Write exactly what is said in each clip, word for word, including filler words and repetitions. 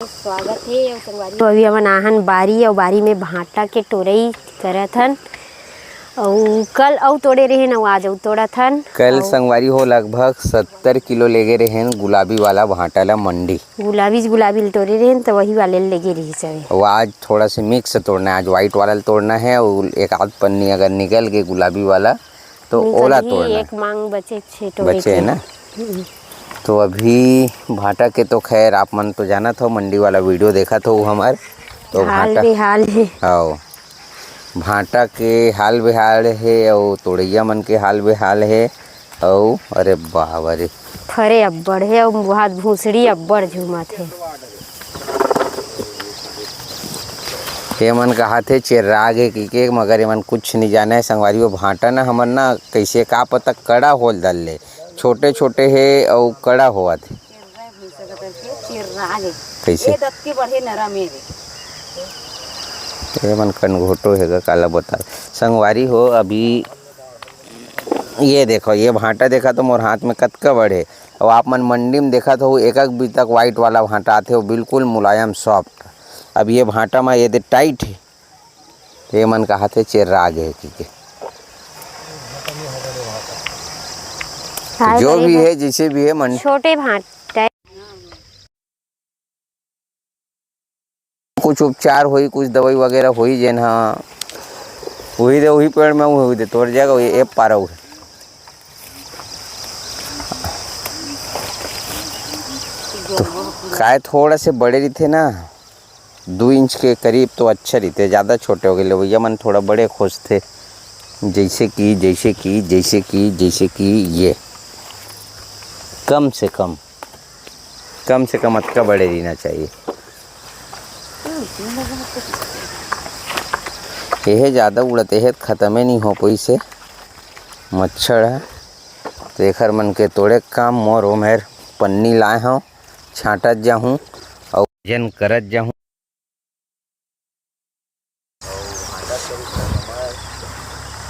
स्वागत हे अउ संगवारी हो, अभी हमन आहन बारी अउ बारी में भांटा के टोरई करत हन। अउ कल अउ तोड़े रहेन अउ आज अउ तोड़त हन। कल अउ संगवारी हो लगभग सत्तर किलो लेगे रहेन गुलाबी वाला भांटा ला मंडी। गुलाबी, गुलाबी ल टोरे रहेन त वही वाले ल लेगे रहिस हवे। अउ आज थोड़ा से मिक्स तोड़ना है, आज व्हाइट वाला ल तोड़ना है अउ एक आध पन्नी अगर निकल गे गुलाबी वाला तो ओला निकलही, तोड़ना है। एक मांग बचे छे टोरे बचे के। है ना? हम्म। तो अभी भांटा के तो खैर आप मन तो जानत हो, मंडी वाला वीडियो देखत हो हमार, तो हाल भांटा बेहाल हे। हाँ, भांटा के हाल बेहाल हे अउ तोड़ैया मन के हाल बेहाल हे। अउ अरे बाबा रे, फरे अब्बड़ हे अउ वहाँ भूसड़ी अब्बड़ झूमत हे। ये मन कहाथे चेर्राग हे कि के, मगर ये मन कुछ नहीं जाने। संगवारी हो, भांटा ना हमर ना कैसे का पता कड़ा होल दल ले, छोटे छोटे हे अउ कड़ा होवत हे। कैसे? ये दत के बढ़े नरम हे रे। ये मन कनघोटो हे गा, काला बता। संगवारी हो, अभी ये देखो, ये भांटा देखा तो मोर हाथ में कतका बड़े, अउ आप मन मंडी में देखत हो, एक एक बीतक व्हाइट वाला भांटा आथे, वो बिल्कुल मुलायम सॉफ्ट। अब ये भांटा में ये दे टाइट हे, ये मन कहाथे चेर्राग हे कि के। तो जो भी हे, जैसे भी हे, मन छोटे भांटा कुछ उपचार होई, कुछ दवाई वगैरह होई, जेन हा उही दे, उही पेड़ में उही दे तोड़ जाएगा, वही एप पारा उहे। तो काय थोड़ा से बड़े रहिथे ना, दू इंच के करीब तो अच्छा रहिथे, ज़्यादा छोटे हो गए लेवैया मन थोड़ा बड़े खोजथे, जैसे कि, जैसे कि, जैसे कि, जैसे कि ये कम से कम कम से कम अतका बड़े रहिना चाहिए। एहे ज़्यादा उड़त, एहे खतमे नहीं हो पाइस हे मच्छर ह। तो एखर मन के तोड़े के काम मोर, ओ मेर पन्नी लाए हव, छांटत जाहूँ अउ वजन करत जाहूँ।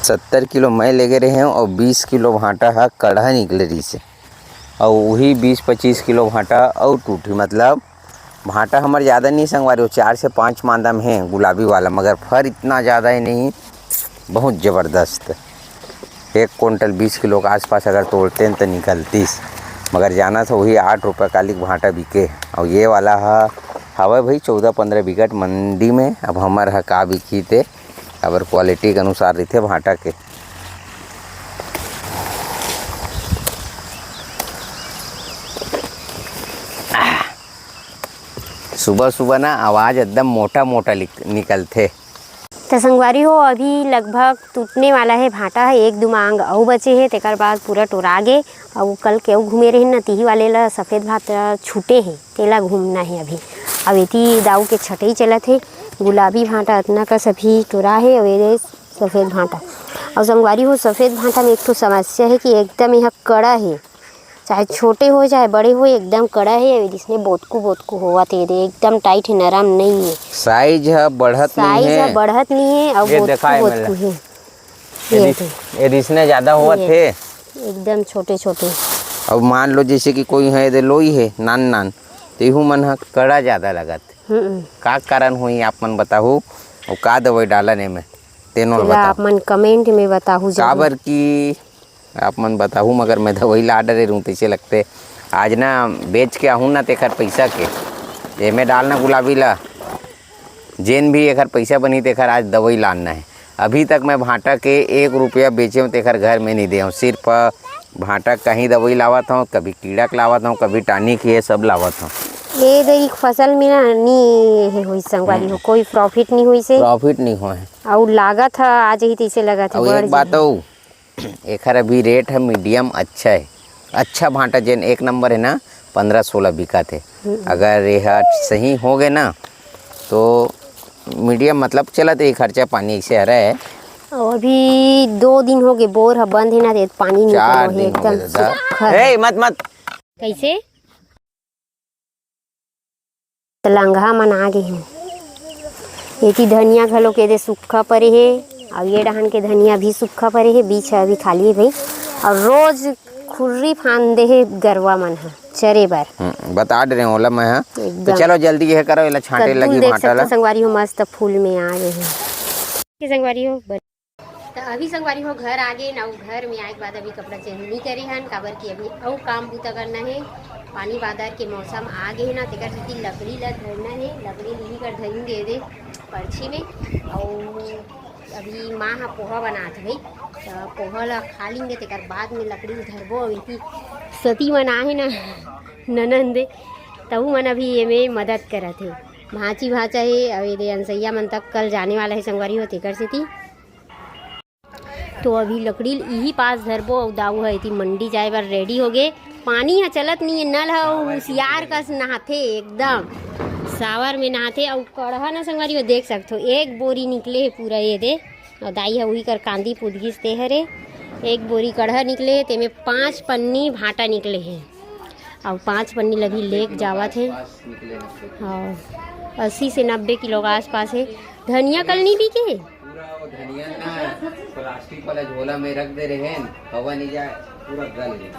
सत्तर किलो मैं लेगे रहेंव अउ बीस किलो भांटा ह कड़हा निकले रहिस हे। अउ उही बीस पच्चीस किलो भांटा अउ टूटही, मतलब भांटा हमर ज़्यादा नहीं संगवारी हो, चार से पाँच मांदा में हे गुलाबी वाला, मगर फर इतना ज़्यादा ही नहीं, बहुत ज़बरदस्त। एक कुंटल बीस किलो के आसपास अगर तोड़तेन त निकलतीस, मगर जानत हो वही आठ रुपये कालिक भांटा बिके। अउ ये वाला ह हवय भाई चौदह पन्द्रह बिकट मंडी में। अब हमर ह का बिकही ते, काबर क्वालिटी के अनुसार रहिथे भांटा के। सुबह सुबह ना आवाज एकदम मोटा मोटा लिक-, निकलथे। त संगवारी हो, अभी लगभग टूटने वाला हे भांटा ह, एक दू मांग अउ बचे हे, तेकर बाद पूरा टोरा गे। अउ कल के अउ घूमे रहिन न, तिही वाले ला सफेद भांटा छूटे हे, तेला घूमना हे अभी। अउ एती दाऊ के छटई चलत हे, गुलाबी भांटा अतना कस अभी टोरा हे, अउ एदे सफेद भांटा। अउ संगवारी हो, सफेद भांटा में एक ठो समस्या हे कि एकदम एहा कड़ा हे, चाहे छोटे हो चाहे बड़े हो, एकदम कड़ा हे। अउ जिसने बोतकू बोतकू होवत हे, एदे एकदम टाइट हे, नरम नहीं हे। साइज ह बढ़त नहीं साइज हे। ह बढ़त नहीं हे, अउ ये बोतकू देखा हे बोतकू मेला। हे। ये ये रिस-, दे। ये रिसने ज्यादा होवत ये। हे। एकदम छोटे छोटे। अब मान लो जैसे कि कोई है, एदे लोई हे नान नान, तो इहू मन ह कड़ा ज्यादा लगत। हम्म। का कारण होही आप मन बताहू, अउ का दवाई डालन एमे, तेनो ल तेला बताओ। आप मन comment में बताहू जरूर। काबर कि आप मन बताहू, मगर मैं दवाई ला डरे रहूं, तैसे लगथे। आज ना बेच के आहूं ना तेखर पैसा के, एमे डालना गुलाबी ला, जेन भी एखर पैसा बनही तेखर आज दवाई लानना हे। अभी तक मैं भांटा के एक रुपया बेचे हूं, तेखर घर में नहीं दे हूं, सिर्फ भांटा कहीं दवाई लावत हूं, कभी कीड़ा के लावत हूं, कभी टॉनिक, ये सब लावत हूं। ये दे एक फसल में ना नी हे होई संगवारी हो, हम्म। कोई profit नहीं होई से। Profit नहीं होए। अउ लागत ह, आ जही तैसे लगत हे, अउ बढ़ एक बात जही। अउ, एखर अभी रेट ह medium अच्छा हे। अच्छा भांटा जेन एक नंबर हे ना, पन्द्रह सोलह बिकत हे। हम्म। अगर एह सही हो गे ना, तो medium मतलब चलत हे, खर्चा पानी ऐसे हरे। अउ अभी दो दिन हो गे, बोर ह बंद हे ना, ते पानी चार निकलो हे, दिन हो एकदम गे दादा। सुक्खा हे। ए, मत, मत। कैसे? त लंगहा मन आ गे हे। एती धनिया घलो के दे सुक्खा परे हे, अउ ये डहान के धनिया भी सुक्खा परे हे, बीच ह अभी खाली हे भाई। अउ रोज खुर्री फांद दे हे गरवा मन ह, चरे बर। हम्म, बता दे रहे ओला मैं, हाँ। तो एकदम। चलो जल्दी ये करो, एला छांटे कद्दू ल लगी देख भांटा सकथो ला। संगवारी हो, मस्त फूल में आ गए हैं। ये संगवारी हो, ब-, त अभी संगवारी हो घर आ गए ना, अउ घर में आए के बाद अभी कपड़ा चेंज नहीं करे हन, काबर कि अभी अउ काम बूता करना है। पानी बादर के मौसम आ गए ना, तेकर सेती लकड़ी ला धरना है, लकड़ी ला इही कर धरिन दे दे परछी में। अउ अभी माँ ह पोहा बनात हे, त पोहा ला खा लेंगे, तेकर बाद में लकड़ी ल धरबो। अउ इति सती मन आहे ना ननंद, तहू मन अभी एमे मदद करत हे। भांची भांचा हे, अउ एदे अनसैया मन तक कल जाने वाला हे संगवारी हो, तेकर सेती। तो अभी लकड़ी ल इही पास धरबो, अउ दाऊ ह एती मंडी जाए बर रेडी हो गे। पानी ह चलत नहीं है, नल ह उसियार कस नहाथे एकदम। सावर में नहाथे। अउ कड़हा ना संगवारी हो, देख सकथो, एक बोरी निकले हे पूरा, ये दे। अउ दाई ह उही कर कांदी पुदगिस ते हरे। एक बोरी कड़हा निकले हे, तेमे पांच पन्नी भांटा निकले हे। अउ पांच पन्नी ल अभी लेके जावत हे। हाँ, अस्सी से नब्बे किलो के आसपास हे। धनिया कल नहीं बिके हे। पूरा वो धनिया ना प्लास्टिक वाला झोला में रख दे रहे हैं, हवा नहीं जाए, पूरा गल गया।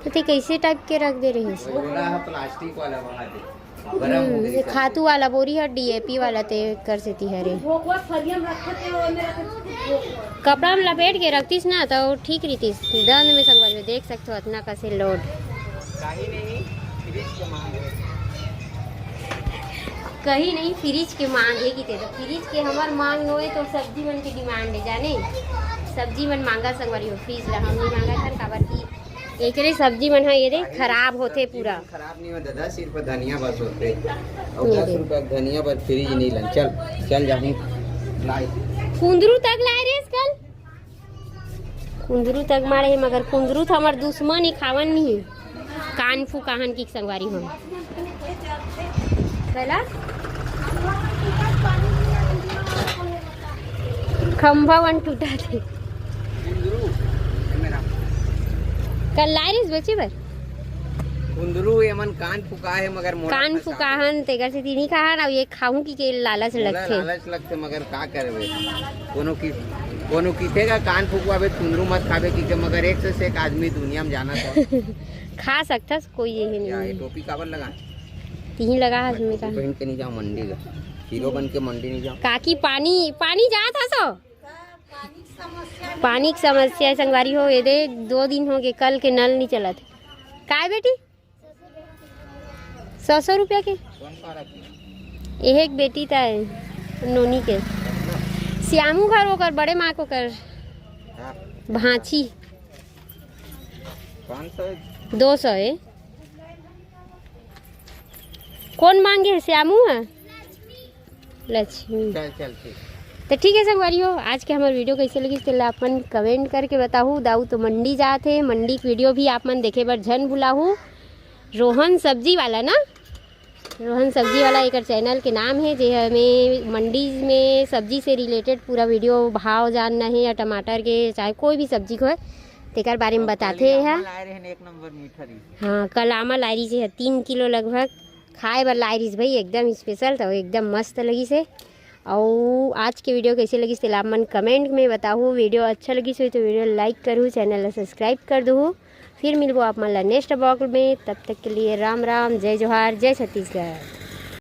तो ते कैसे टाइप के रख दे रहे हैं? झोला है प्लास्टिक वाला, वहाँ दे। गरम हो हम्म, गई ये सब। खातू वाला बोरी है, डीएपी वाला ते कर सेती हरे। कपड़ा में लपेट के रखतीस ना तो ठीक रहीतीस। दंद में संगवारी हो, देख सकथो अतना कसे लोड। कहीं नहीं, फ्रिज के मांग है। कहीं नहीं, फ्रिज के मांग है कि ते तो फ्रिज के हमर मांग नोए तो सब्जी मन के डिमांड है जाने। सब्जी मन मांगा संगवारी हो, फ्रिज ला हम नहीं मांगा था, काबर की एकरे सब्जी मन ह ये दे खराब होते पूरा। खराब नहीं होता, दस रुपये धनिया बस होते। और ये दस दे। रुपये धनिया बस फ्रिज नहीं लन। चल, चल जाऊँ। लाई। कुंदरू तक लाए रे कल। कुंदरू तक मारे हे, मगर कुंदरू तो हमार दुश्मन ही, खावन नहीं। कान फूकाहन की संगवारी हो। कला? खंभा वन टूटा थे। कल लाए रहिस बेचे बर। कुंदरू एमन कान फुका हे, मगर मोला कान फंसा फुकाहन, तेकर से तीनी खाहन, अउ ये खाहूं की के लालच मोला लगथे। लालच लगथे, मगर का करबे? कोनो की, कोनो किथे का कान फुकवाबे, कुंदरू मत खाबे की के, मगर एक से, से एक आदमी दुनिया में जाना था। खा सकथस, कोई ये या, नहीं। ये टोपी काबर लगा? तिही लगा हस मैं में का। पहन के नहीं जाओ मंडी का। हीरो बन के मंडी नहीं जाओ। काकी पानी, पानी जात हसो? पानी की समस्या है संगवारी हो, ये दे दो दिन हो गए, कल के नल नहीं चलत। काय बेटी? सौ सौ रुपया के? एक बेटी ता है नोनी के। श्यामू घर ओकर बड़े माँ को कर। हाँ। भांची। पाँच सौ। दो सौ है। कौन मांगे है, श्यामू है? लक्ष्मी। चल, चल, ठीक। तो ठीक है संगवारी हो, आज के हमार वीडियो कैसे लगिस तेला आप मन कमेंट करके बताहू। दाऊ तो मंडी जात हे, मंडी के वीडियो भी आप मन देखे बर झन भुलाहू। रोहन सब्जी वाला ना, रोहन सब्जी वाला एकर चैनल के नाम है, जे हमें मंडी में सब्जी से रिलेटेड पूरा वीडियो, भाव जानना है या टमाटर के, चाहे कोई भी सब्जी के होय, तेकर बारे में बताथे। कल ही आमा लाए रहेन, एक नंबर मीठा रहिस। हाँ, कल आमा लाए रहिस हे, तीन किलो लगभग। खाए बर लाए रहिस भाई, एकदम स्पेशल, तो एकदम मस्त लगिस हे। अउ आज के वीडियो कैसे लगिस तेला आप मन कमेंट में बताहू। वीडियो अच्छा लगिस होही तो वीडियो लाइक करहू, चैनल ला सब्सक्राइब कर दूहू। फिर मिलबो आप मन ला नेक्स्ट ब्लॉग में, तब तक के लिए राम राम, जय जोहार, जय छत्तीसगढ़।